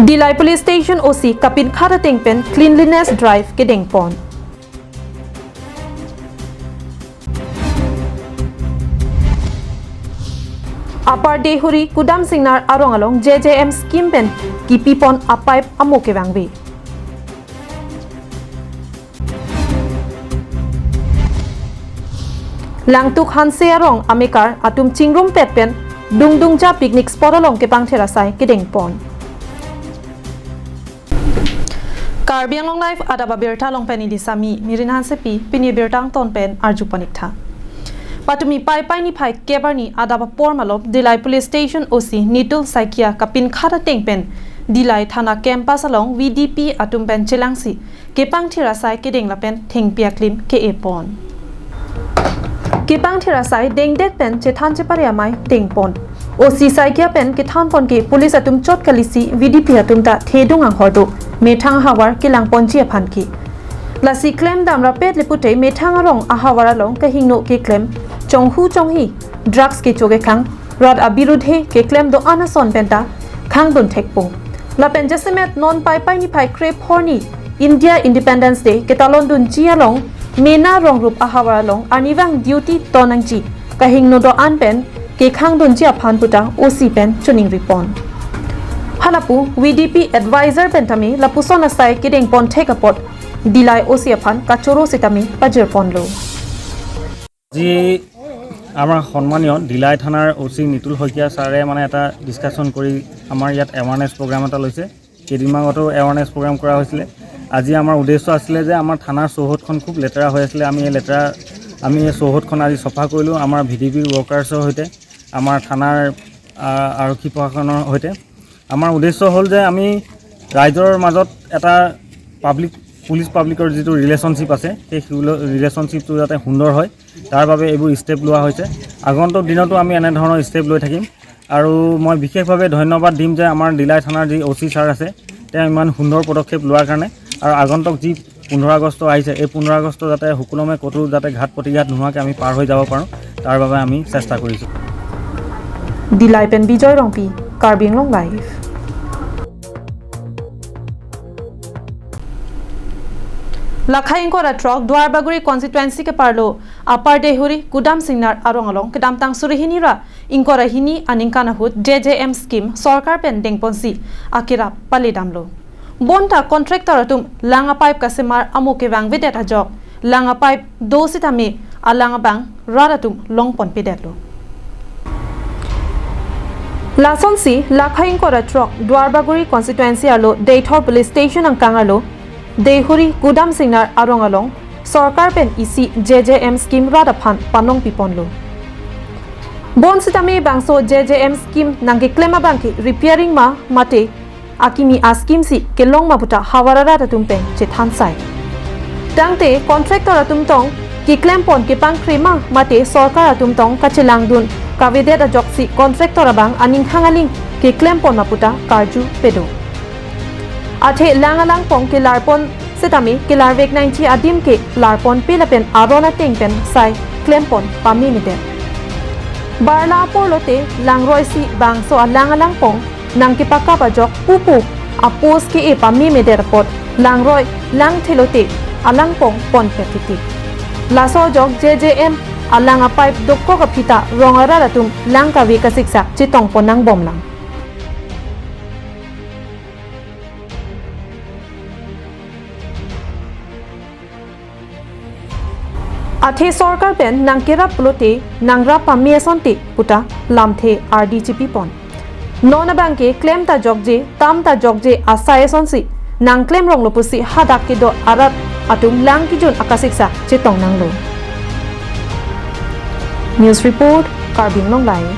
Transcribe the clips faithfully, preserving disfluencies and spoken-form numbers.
Dillai Police Station O C kapinkhat ateng pen cleanliness drive kedengpon. Upper Deihori Kudam Singnar arong along J J M scheme pen kipipon a-pipe amo kevangve. Langtuk Hanse arong amekar atum chingrumpet pen Dungdungja picnic spot along kepangther asai kedengpon. Karbi Anglong Live adap abirta along pen neli Sami Mirin Hansepi, pini birta angton pen arjupon ik tha. Patumi Paipai niphai kep arni adap apor malom Dillai Police Station O C Nitul Saikia kapinkhat ateng pen Dillai Thana campus along V D P atum pen chelangsi kepangther asai kedeng lapen thengpi aklim ke-epon. Kepangther asai dengdet pen chethan chepare amei dengpon. O C Saikia pen kethanpon ke police atum chot kalisi V D P atum ta thedung anghor do, methang ahavar kelangponji aphan ke. Lasi klemdam rapet le pute methang arong ahavar along kahingno keklem, chonghu chonghi, drugs kecho kekhang, rat abirudhe keklem do-an ason penta khangdun thekpo. Lapen jasemet non Paipai niphai krephorni India Independence Day ketalondunji along mena rongrup ahavar along arnivang duty ton nangji kahingno do-an pen kekhangdunji aphan puta O C pen choningripon. Halapu V D P advisor pen tame lapuson asai kedengpon thek apot Dillai O C aphan kachoro sitame pajirponlo. আজি আমাৰ সন্মানীয় ডিলাই থানাৰ অ' চি নিতুল শইকীয়া ছাৰে মানে এটা ডিছকাশ্যন কৰি আমাৰ ইয়াত এৱাৰনেছ প্ৰগ্ৰাম এটা লৈছে। কেইদিনমান আগতেও এৱাৰনেছ প্ৰগ্ৰাম কৰা হৈছিলে। আজি আমাৰ উদ্দেশ্য আছিলে যে আমাৰ থানাৰ চৌহদখন খুব লেতেৰা হৈ আছিলে। আমি এই লেতেৰা, আমি এই চৌহদখন আজি চফা কৰিলোঁ আমাৰ ভি ডি পিৰ ৱৰ্কাৰ্ছৰ সৈতে, আমাৰ থানাৰ, আ, আৰক্ষী প্ৰশাসনৰ সৈতে। আমাৰ উদ্দেশ্য হ'ল যে আমি ৰাইজৰ মাজত এটা পাব্লিক, পুলিচ পাব্লিকৰ যিটো ৰিলেশ্যনশ্বিপ আছে, সেই ৰিলেশ্যনশ্বিপটো যাতে সুন্দৰ হয়, তাৰ বাবে এইবোৰ ষ্টেপ লোৱা হৈছে। আগন্তুক দিনতো আমি এনেধৰণৰ ষ্টেপ লৈ থাকিম। আৰু মই বিশেষভাৱে ধন্যবাদ দিম যে আমাৰ ডিলাই থানাৰ যি অ' চি ছাৰ আছে, তেওঁ ইমান সুন্দৰ পদক্ষেপ লোৱাৰ কাৰণে। আৰু আগন্তুক যি পোন্ধৰ আগষ্ট আহিছে, এই পোন্ধৰ আগষ্ট যাতে সুকলমে ক'তো যাতে ঘাট প্ৰতিঘাট নোহোৱাকৈ আমি পাৰ হৈ যাব পাৰোঁ, তাৰ বাবে আমি চেষ্টা কৰিছোঁ। Dillai pen Bijoy Rongpi, Karbi Anglong Live. Lakhai ingkoi ra throk Duarbagori constituency keparlo Upper Deihori Kudam Singnar arong along kedamtang suri hini ra ingkoi ra hini aningkan ahut J J M scheme sorkar pen dengponsi akerap paledamlo. Bonta contractor atum lang a-pipe kasemar amo kevangvedet ajok, lang a-pipe do sitame alang abang rat atum longponpedetlo. Lasonsi Lakhai ingkoi ra throk Duarbagori constituency arlo Deithor police station angkang arlo Deihori Kudam Singnar arong along sorkar pen isi J J M scheme rat aphan panongpiponlo. Bonsitame bangso J J M scheme nangkeklem abang ke repairing ma mate akimi a-scheme si kelong ma puta havar arat atum pen chethan sai. Tangte contractor atum tong keklempon kepangkre ma mate sorkar atum tong kachelangdun kavedet ajoksi contractor abang aning hangaling keklempon ma puta karju pedo. Athe lang alangpong kelarpon sitame kelarvek nangji adim ke larponpe lapen aron ateng pen sai klempon pamemedet. Barla apor lote langroi si bangso alang alangpong nangkepakap ajok pupu a-post ke-e pamemedet apot langroi langthe lote alangpong ponpet titi. Laso ajok J J M alang a-pipe dokok aphi ta rong arat atum lang kave kasiksak chetongpon nangbomlang. Athe sorkar pen nangkerap pulote nangrap pame asonte puta lamthe ardi chipipon. Non abang ke klem ta jokje, tam ta jokje asai asonsi nangklem ronglo pusi hadak kedo arat atum lang kejun akasiksak chetong nanglo. News report, Karbi Anglong Live.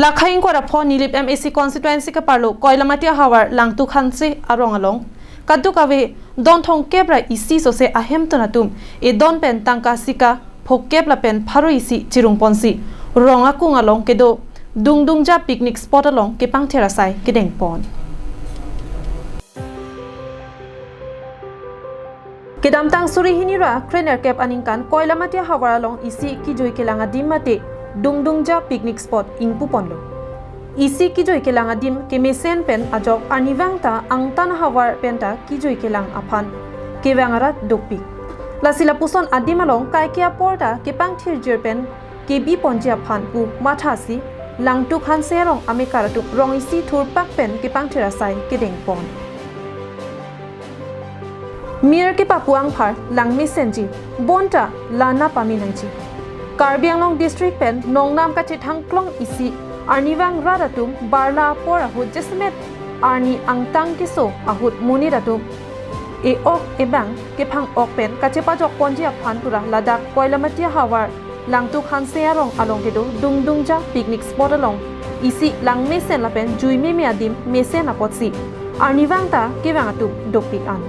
Lakhai ingkoi ra pho Nilip M A C constituency keparlo Koilamati ahavar Langtuk Hanse arong along kadokave don thomkep ra isi sose ahemtun atum edon pen tangka sika phokep lapen pharo isi chirungponsi rong akung along kedo Dungdungja picnic spot along kepangther asai kedengpon. Kedamtang suri hini ra krenerkep aningkan Koilamati ahavar along isi kijui kelang adim mate Dungdungja picnic spot ingpuponlo. Isi kijui kelang adim kemesen pen ajok arnivang ta angtan ahavar penta kijui kelang aphan kevang arat dopik. Lasi lapuson adim along kaike apor ta kepangthirjir pen kebiponji aphan pu mathasi Langtuk Hanse arong amekar atum rong isi thurpak pen kepangthir asai kedengpon. Mir kepapu angphar langmesenji, bonta la nangpame nangji. Karbi Anglong District pen nongnam kachethangklong isi arnivang rat atum barla apor ahut jasemet arni angtan keso ahut monit atum e-ok ebang kephang-ok pen kachepajokponji aphan pura ladak Koilamati ahavar Langtuk Hanse arong along kedo Dungdungja picnic spot along isi langmesen lapen jui meme adim mesen apotsi arnivang ta kevang atum dopik an.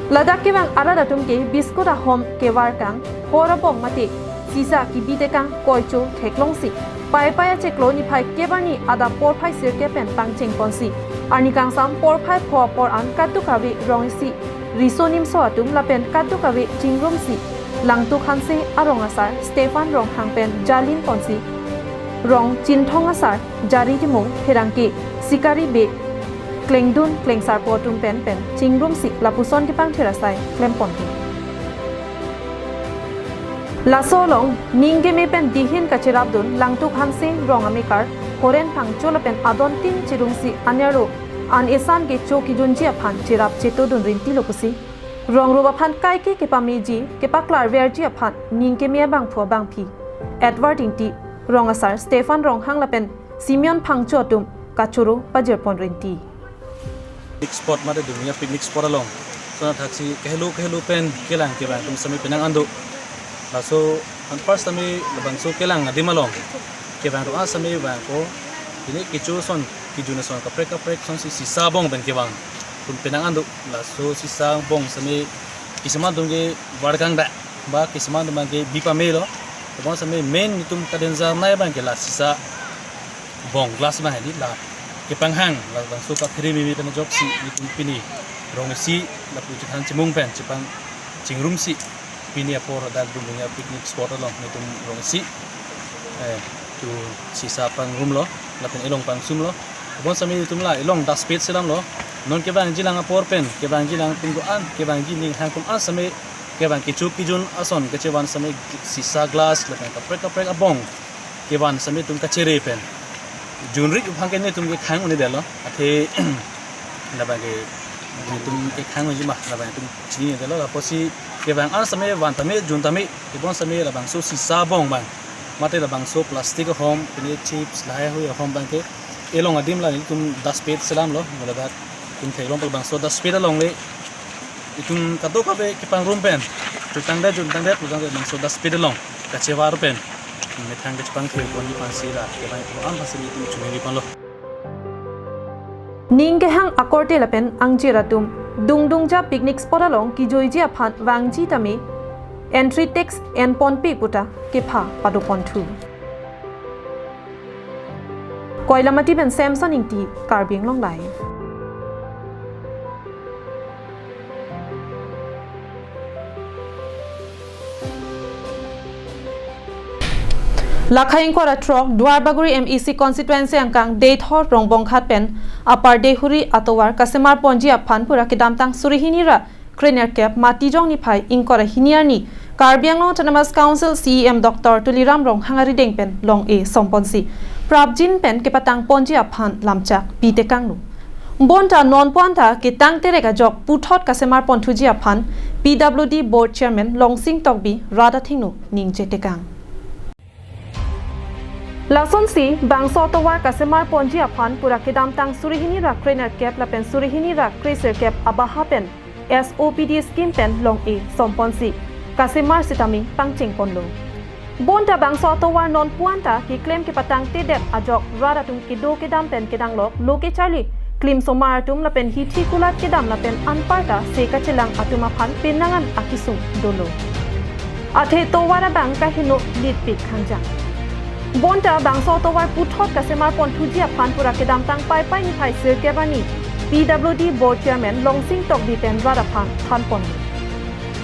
Ladak kevang arat atum ke biscuit ahom kevarkang, hor abong mate sisa kebitekang, koicho theklongsi Paipai achiklo niphai kep arni adap porphai sirkep pen pangchengponsi arni kangsam porphai pho apor an kadokave rong isi riso nimso atum lapen kadokave chingrumsi Langtuk Hanse arong asar Stephen Ronghang pen jalinponsi Rong Chinthong asar Jari Timung, pherangke Sikari Bey, klengdun klengsarpo atum pen pen chingrumsi lapuson kepangthir asai klempon. Laso along ning keme pen dihin kacherapdun Langtuk Hanse arong amekar Horen Phangcho lapen adon tin chirumsi anerlo an esan kecho kijunji aphan cherap chetodun rintilo pusi rongrup aphan kaike kepameji kepaklarverji aphan ning keme abangphu abangphi Edward Ingti, rong asar Stephen Ronghang lapen Simeon Phangcho atum kachoro pajirpon rinti. Picnic spot mate Dungdungja picnic spot along, so thaksi kehelo kehelo pen kelang kevang atum sami penang an do. Laso an first sami labangso kelang adim along kevang atum an sami vangpo, pine kecho ason, kijun ason kaprek kaprek asonsi sisa abong pen kevang atum penang an do. Laso sisa abong sami kisama atum ke varkang da, ba kisama atum ke bipamelo. Labang sami main itum kadenjar nai abang ke la sisa abong, glass abang hedi la kepanghang, labangso kaphere meme pen ajoksi itum pini rong isi lapu chethan chimung pen chepang chingrumsi pini apor dak Dungdungja picnic spot along itum rong isi, eh, tu sisa pangrumlo lapen elong pangsumlo. Labang sami itum la elong daspet selamlo. Non kevangjilang apor pen kevangjilang atum do-an, kevangji ning hang atum an sami kevang kecho kijun ason kachevan sami sisa, glass lapen kaprek kaprek abong kevan sami itum kachere pen junri abang ke netum kekhang un-edetlo. Athe labang ke netum kekhang unji ma, labang itum chini-edetlo. Lapusi kevang an sami van tame jun tame, kevang sami labangso sisa abong abang mate labangso plastic ahom, pine chips lahaihui ahom abang ke elong adim la itum daspet selamlo. Ladak itum theklong labangso daspet along le itum kadokave kepangrum pen chutangdet juntangdet, labangso daspet along kachevar pen methang kachepangthir ponji aphansi la kevang atum an aphansi itum choningri ponlo. Ning kehang akorte lapen angjir atum Dungdungja picnic spot along kijuiji aphan vangji tame entry tax enponpe puta kepha padoponthu. Koilamati pen Samson Ingti, Karbi Anglong Live. Lakhai ingkoi ra throk Duarbagori M A C constituency angkang Deithor Rongbonghat pen Upper Deihori atovar kasemar ponji aphan pura kedamtang suri hini ra krenerkep Matijong niphai ingkoi ra hini arni Karbi Anglong Autonomous Council C E M Doctor Tuliram Ronghang arideng pen long-e somponsi prapjin pen kepatang ponji aphan lamchak pitekanglo. Bonta non puan ta ketang terek ajok puthot kasemar ponthuji aphan P W D Board Chairman Longsing Tokbi rat athengno ningje tekang. Lasonsi bangso atovar kasemar ponji aphan pura kedamtang suri hini ra krenerkep lapen suri hini ra kresirkep abaha pen S O P D scheme pen long-e somponsi kasemar sitame pangcheng ponlo. Bonta bangso atovar non puan ta keklem kepatangtedet ajok rat atum kedo kedam pen kedanglok, lo kecharli klim somar atum lapen hithi kulat kedam lapen anparta se kachelang atum aphan penang an akesung dolo. Athe tovar abang kaheno litpik khangjang. Bonta bangso atovar puthot kasemar ponthuji aphan pura kedamtang Paipai niphai sirkep arni P W D Board Chairman Longsing Tokbi pen rat aphan thanpon.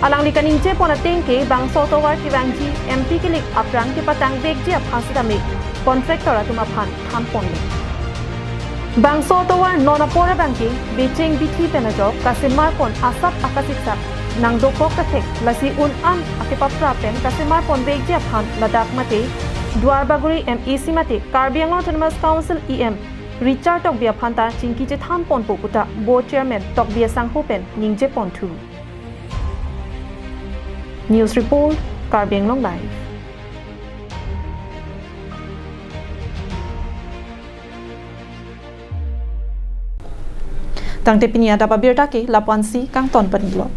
Alangli kaningje pon ateng ke bangso tovar kevangji M P kilik aphrang kepatang vekji aphan sitame contractor atum aphan than ponlo. Bangso tovar non apor abang ke becheng bithi pen ajok kasemar pon asap akasiksak nangdokok kathek, lasi un-an akepapra pen kasemar pon vekji aphan ladak mate Duarbagori M A C mate Karbi Anglong Autonomous Council E M Richard Tokbi aphan ta chingki chethan ponpo puta Board Chairman Tokbi asangho pen ningje ponthu. News report, Karbi Anglong Live. Tangte pini adap abirta ke lapu-ansi kangton pon-iklo.